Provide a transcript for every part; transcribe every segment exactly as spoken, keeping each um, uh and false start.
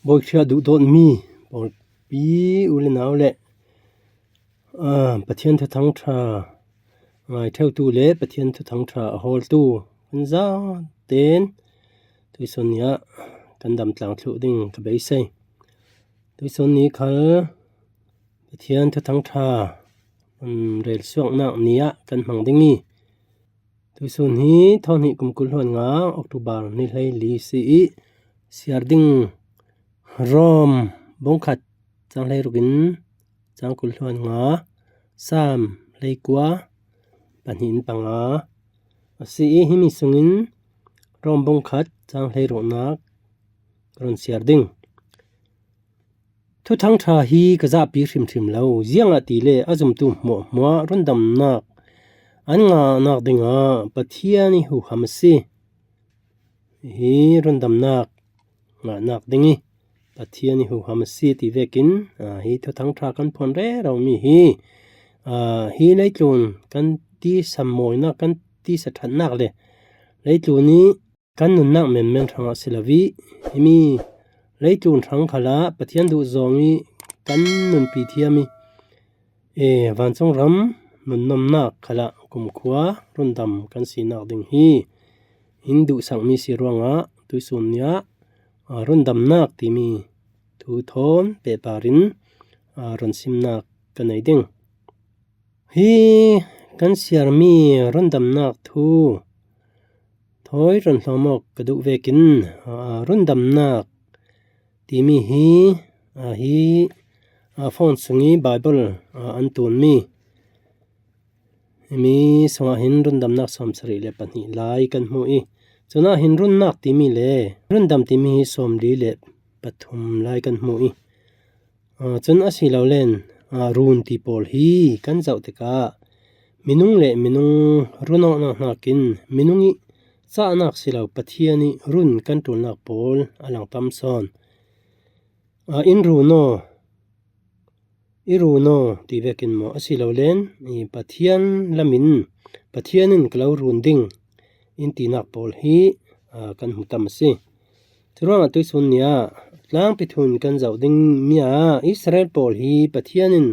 Bawi hriat duhdawt mi pawlpi u le nau le, aa, Pathian thuthang ṭha ngai theutu le Pathian thuthang ṭha a hawltu kan zaten tuisawn ni ah kan dam tlang thluh ding ka beisei. Tuisawn ni khal Pathian thuthang ṭha, um, relsuaknak ni ah kan hmang ding i, tuisawn hi thawn hnih kum kul hluan nga October ni hlei li si i, siar ding Rom bung khat cang hlei ruk in cang kul hluan nga, Sam hlei kua pahnih in panga a si i, himi sungin Rom bung khat cang hlei ruknak ka run siar ding. Thuthang ṭha hi ka zahpi hrimhrim lo, ziangahtile a zumtu hmuahhmuah rundamnak an ngahnak dingah Pathian i huham a si. Hi rundamnak ngahnak ding i Pathian i huham a si ti vekin, aa, hi thuthang ṭha kan phuan rero mi hi, aa, hi leitlun kan tisa mawinak, kan tisa ṭhatnak le leitlun i kan nunnak menmen hrangah si lo i, himi leitlun hrang khalah Pathian duhzawng i kan nunpi thiam i, e, vancung ram nunnomnak khalah kumkhua rundam kan sinak ding hi in duhsak mi si ruangah tuisawn ni ah, a, rundamnak timi thu thawn pehpar in, a, run simnak ka nei ding. Hi kan siarmi rundamnak thu thawi run hlawm awk ka duh vekin, aa, rundamnak timi hi, aa, hi, aa, phone sung i Bible, aa, an tunmi, himi sungah hin rundamnak sawmsarih le pahnih lai kan hmu i, cunah hin runnak timi le rundam timi hi sawmli le pathum lai kan hmu i, aa, cun a si lo len, aa, run ti pawl hi kan zoh tikah minung le minung run awknak hnakin minung i cahnak si lo, Pathian i run kan ṭulnak pawl a lang tam sawn. Aa, in run aw, i run aw ti vekin maw, a si lo len i Pathian lamin Pathian in ka lo run ding in tinak pawl hi, aa, kan hmu tam a si. Curuangah tuisawn ni ah tlangpi thu in kan zoh ding mi ah Israel pawl hi Pathian in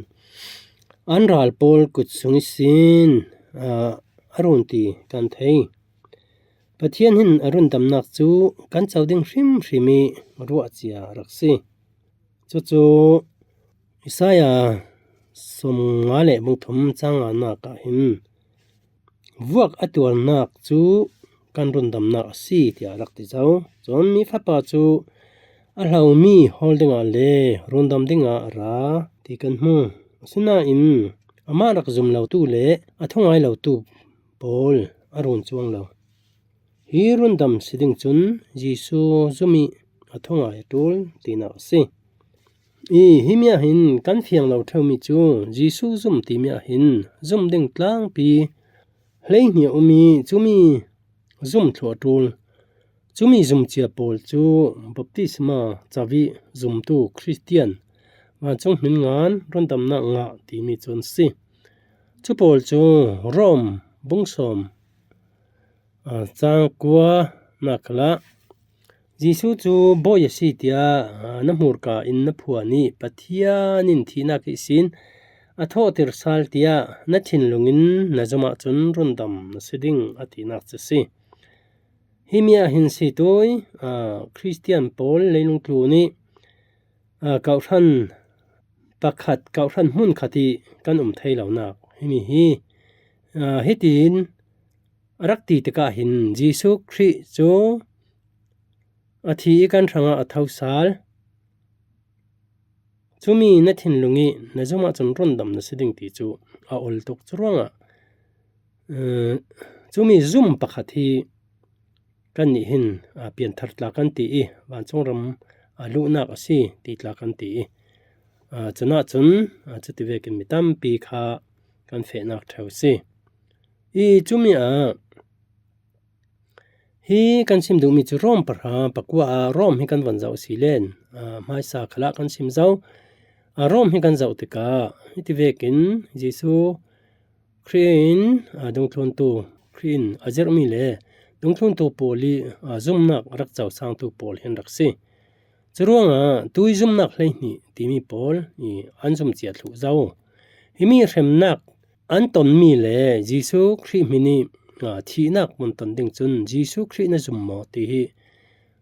an ral pawl kut sung ihsin, aa, a run ti kan thei. Pathian hin a rundamnak cu kan co ding hrimhrim i ruah cia rak si. Cucu Isaiah sawmnga le bungthum cang nganak ah hin, vuak a tuarnak cu kan rundamnak a si, tiah a rak ti zo. Cun mi fapa cu a hlomi hawl dingah le rundam dingah a ra ti kan hmu. Asinain amah rak zum lotu le a thungai lotu pawl a run cuang lo. Hi rundam si ding cun Jesuh zum i a thungai a ṭul tinak a si. I, himi ah hin kan fiang lo ṭheumi cu Jesuh zum timi ah hin zum ding tlangpi hleihnih a um i, cumi zum thluah a ṭul. Cumi zum cia pawl cu baptisma co i zumtu Khristian, vancung hmin ngan rundamnak ngah timi cu an si. Cu pawl cu Rom bung sawm, aa, cang kua nak khalah Jesuh cu Bawi a si tiah, aa, na hmurka in na phuan i Pathian in thihnak ihsin a thawhter sal tiah na thinlung in na zum ahcun rundam na si ding a tinak cu si. Himi ah hin si tui, aa, Khristian pawl leilung tlun i, aa, kawhhran pakhat, kawhhran hmun khat i kan um thei lonak himi hi, aa, hitin a rak ti tikah hin Jesuh Khrih cu a thi i kan hrangah a tho sal. Cumi na thinlung i na zum ahcun rundam na si ding ti cu a ol tuk. Curuangah, aa, cumi zum pakhat hi kannih hin, aa, pianthar tla kan ti i, vancung ram, aa, luhnak a si ti tla kan ti i, aa, cun ahcun, aa, cuti vekin mi tampi kha kan fehnak ṭheu a si. I cumi ah hi kan sim duhmi cu Rom pahra pakua ah Rom hi kan van zoh si len, aa, hmaisa khalah kan sim zo. Aa, Rom hi kan zoh tikah hiti vekin Jesuh Khrih in, aa, dungthluntu Khrih in a zirhmi le dungthluntu pawl i, aa, zumnak rak cosangtu pawl hi an rak si. Curuangah tuizumnak hleihnih timi pawl i an zum cia thluh zo. Himi hremnak an tonmi le Jesu Khrih hmin i, aa, thihnak mun ton ding cun Jesu Khrih na zum maw ti hi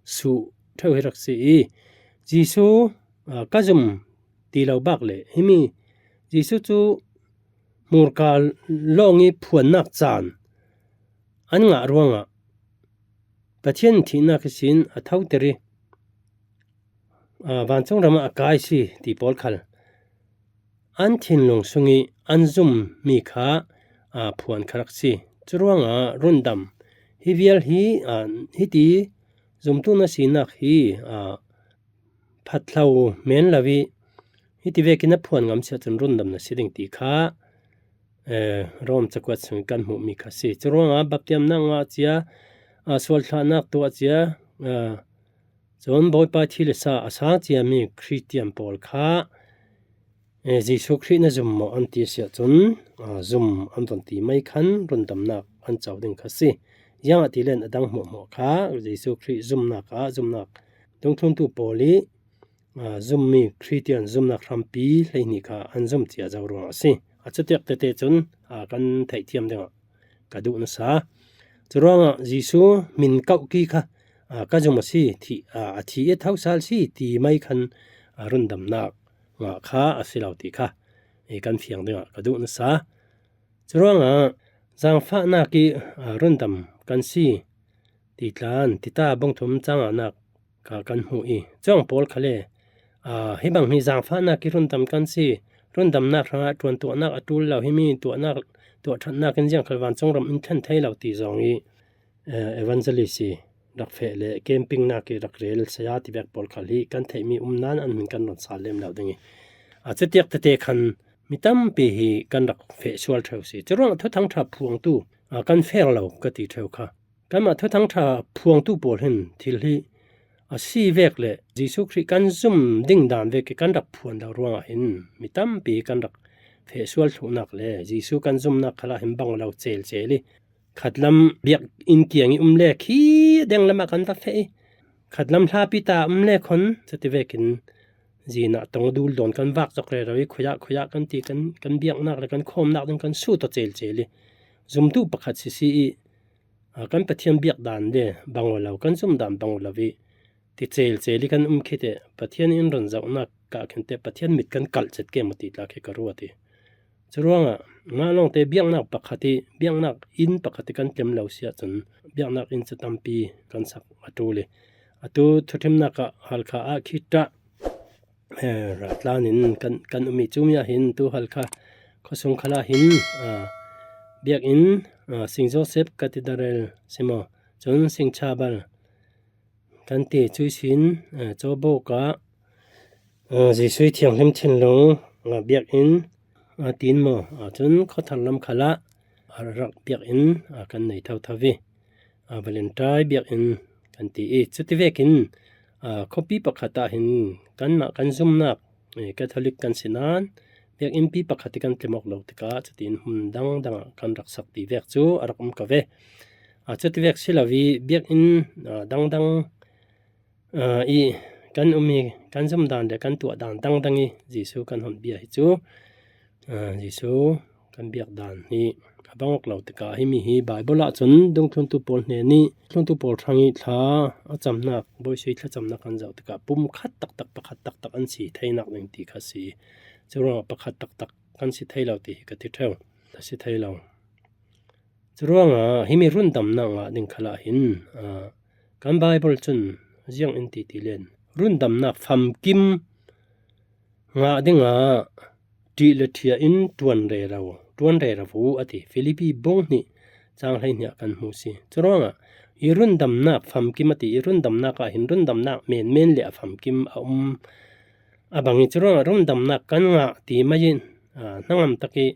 suh ṭheu hi rak si i, Jesu, aa, ka zum ti lo bak le himi Jesu cu hmurka lawng i phuannak caan an ngah ruangah Pathian thihnak ihsin a thoter i, aa, vancung ramah a kai si ti pawl khal an thinlung sung i an zummi kha, aa, phuan kha rak si. Curuangah rundam hi vial hi, aa, hiti zumtu na sinak hi, aa, phatlo men lo i hiti vekin a phuan ngam si ahcun rundam na si ding ti kha, eh, Rom cakuat sung i kan hmuhmi kha si. Curuangah baptiamnak ngah cia, aa, sualthlahnak tuah cia, aa, cun Bawipa thil i sa a sang ciami Khristian pawl kha, eh, Jesu Khrih na zum maw an ti si ahcun, aa, zum an von ti mai khan rundamnak an co ding kha si. Ziangahtile a dang hmuahhmuah kha Jesu Khrih zumnak ah zumnak dungthluntu pawl i, aa, zummi Khristian zumnak hrampi hleihnih kha an zum cia zo ruangah a si. A cutiak tete cun, aa, kan theihthiam dingah ka duh nasa. Curuangah Jesu min kauhki kha, aa, ka zum a si, thih, aa, a thi i a tho sal si ti mai khan, aa, rundamnak ngah kha a si lo ti kha i kan fiang dingah ka duh nasa. Curuangah zaangfahnak i, aa, rundam kan si ti tlan tita bungthum cangahnak kha kan hmuh i, cuang pawl khal le, aa, hi bang hi zaangfahnak i rundam kan si, rundamnak hrangah ṭuantuahnak a ṭul lo, himi tuahnak, tuahṭhatnak in ziangkhal vancung ram in thlen thei lo ti zong i, eh, evangelist i rak feh le campingnak i rak rel saya ti vek pawl khal hi kan theihmi um nain an hmin kan run sal lem lo ding i, aa, cutiak tete khan mi tampi hi kan rak feh sual ṭheu si. Curuangah Thuthang ṭha phuangtu, aa, kan fek lo ka ti ṭheu kha. Kanmah Thuthang ṭha phuangtu pawl hin thil hi a si vek le Jesu Khrih kan zum ding dan vek i kan rak phuan lo ruangah hin mi tampi kan rak feh sual thluhnak le Jesu kan zumnak khalah hin bang lo celcel i, khatlam biakinn kiang i um le khi a deng lamah kan va feh i, khatlam hlapi ta um le khon cuti vekin zinah tong dul dawn kan vak zok rero i, khuiah khuiah kan ti, kan, kan biaknak le kan khawmnak ding kan sut aw celcel i, zumtu pakhat sisi i, aa, kan Pathian biak dan le bang aw lo, kan zum dan bang aw lo i ti celcel i kan um khit i, Pathian in run zohnak kah khin te Pathian mit kan kalh cet ke maw ti tla khi ka ruat i. Curuangah mah lawngte biaknak pakhat i, biaknak inn pakhat i kan tlem lo si ahcun biaknak inn cu tampi kan sak a ṭul i, atu thuṭhimnak ah Halkha ah khi ṭah, eh, ratlan in kan, kan um i, cumi ah hin tu Halkha khuasung khalah hin, aa, biakinn, aa, Saint Joseph Cathedral si maw, cun Saint Chapel kan ti, cui sin, aa, Cawbawk ah, aa, Jesuh i thianghlim thinlung, aa, biakinn, aa, tin maw, aa, cun khuathar lam khalah, aa, rak biakinn, aa, kan nei thotho i, aa, Valentine biakinn kan ti i, cuti vekin, aa, khuapi pakhat ah hin kanmah kan zumnak, eh, Catholic kan si nain biakinnpi pakhat i kan tlem awk lo tikah cutin hmun dangdang ah kan rak sak ti vek cu a rak um ko ve. Aa, cuti vek si lo i biakinn, aa, dangdang, aa, i kan um i kan zumdan le kan tuahdan dangdang i Jesuh kan honbia hi cu, aa, Jesuh kan biakdan hi a bang awk lo tikah himi hi Baibal ah cun dungthluntu pawl hnen i, dungthluntu pawl hrang i thla a camnak, Bawisui thlacamnak kan zoh tikah pumkhat taktak, pakhat taktak an si theinak ding ti kha si. Curuangah pakhat taktak kan si thei lo ti hi ka ti ṭheu. A si thei lo. Curuangah himi rundamnak ngah ding khalah hin, aa, kan Baibal cun ziang in ti ti len, rundamnak famkim ngah dingah ṭih le ṭhia in ṭuan rero, ṭuan rero u a ti. Filipi bung hnih cang hleihnih ah kan hmu si. Curuangah i rundamnak famkim a ti, i rundamnak ah hin rundamnak menmen le a famkim a um a bang i, curuangah rundamnak kan ngah ti mai in, aa, hnangam tak i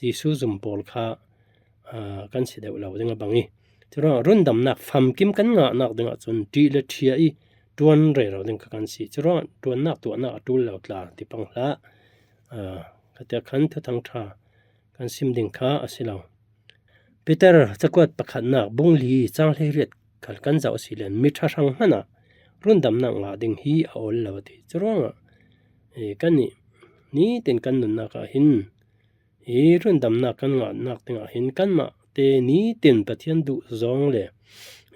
Jesuh zum pawl kha, aa, kan si deuh lo ding a bang i, curuangah rundamnak famkim kan ngahnak dingah cun ṭih le ṭhia i ṭuan rero ding kha kan si. Curuangah ṭuannak tuahnak a ṭul lo tla ti pang hlah, aa, khatia khan Thuthang ṭha kan sim ding kha a si lo. Peter cakuat pakhatnak bung li cang hleiriat khal kan zoh a si len, mi ṭha hrang hmanh ah rundamnak ngah ding hi a ol lo a ti. Curuangah, eh, kannih nitin kan nunnak ah hin, hi rundamnak kan ngahnak dingah hin kanmahte nitin Pathian duh zawng le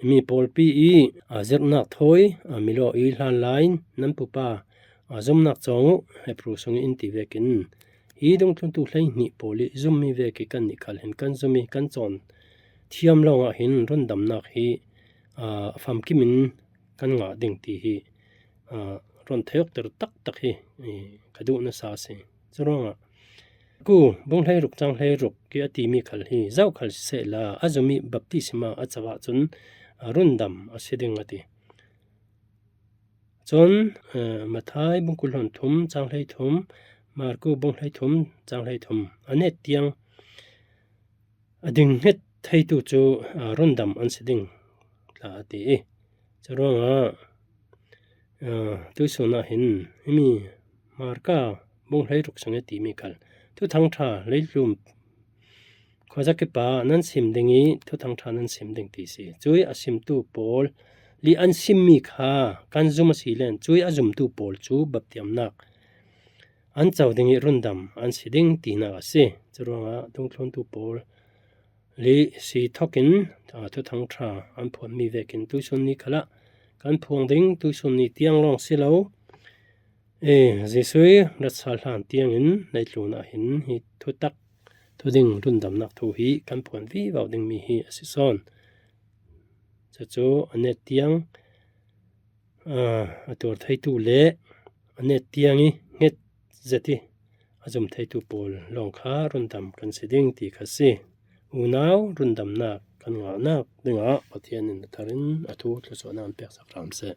mi pawlpi i, a, zirhnak thawi, a, milaw i hlan lai-in nan pupa, a, zumnak cawng uh Hebru sung in ti vekin, hi dungthluntu hleihnih pawl i zummi vek i kannih khal hin kan zummi kan cawn thiam lawngah hin rundamnak hi, a, famkimin kan ngah ding ti hi, a, run thei awkter taktak hi, i, ka duh nasa si. Curuangah, Marku bung hleiruk cang hleiruk ki a timi khal hi zoh khal sisehla, a zummi baptisma a co ahcun, a, rundam a si ding a ti. Cun, eh, Matthai bung kul hleithum cang hleithum, Marku bung hleithum cang hleithum a net tiang a ding hnget theitu cu, a, rundam an si ding tla a ti i. Curuangah, a, tuisun ah hin himi Marka bung hleiruk sung i timi khal Thuthang ṭha leitlum khuazakip ah nan sim ding i Thuthang ṭha nan sim ding ti si. Cui a simtu pawl li an simmi kha kan zum a si len cui a zumtu pawl cu baptiamnak an co ding i rundam an si ding tinak a si. Curuangah dungthluntu pawl li si thokin, a, Thuthang ṭha an phuanmi vekin tuisun ni khalah kan phuang ding, tuisun ni tiang lawng si lo. E, Jesuh i ratsal hlan tiangin leitlun ah hin hi thutak, thuding rundamnak thu hi kan phuan vivo dingmi hi a si sawn. Cucu a net tiang, a, a tuar theitu le a net tiang i hnget zet i a zum theitu pawl lawng kha rundam kan si ding ti kha si. Unau rundamnak kan ngahnak dingah Pathian in a tharin a thu thluachuahnak an peksak hram seh.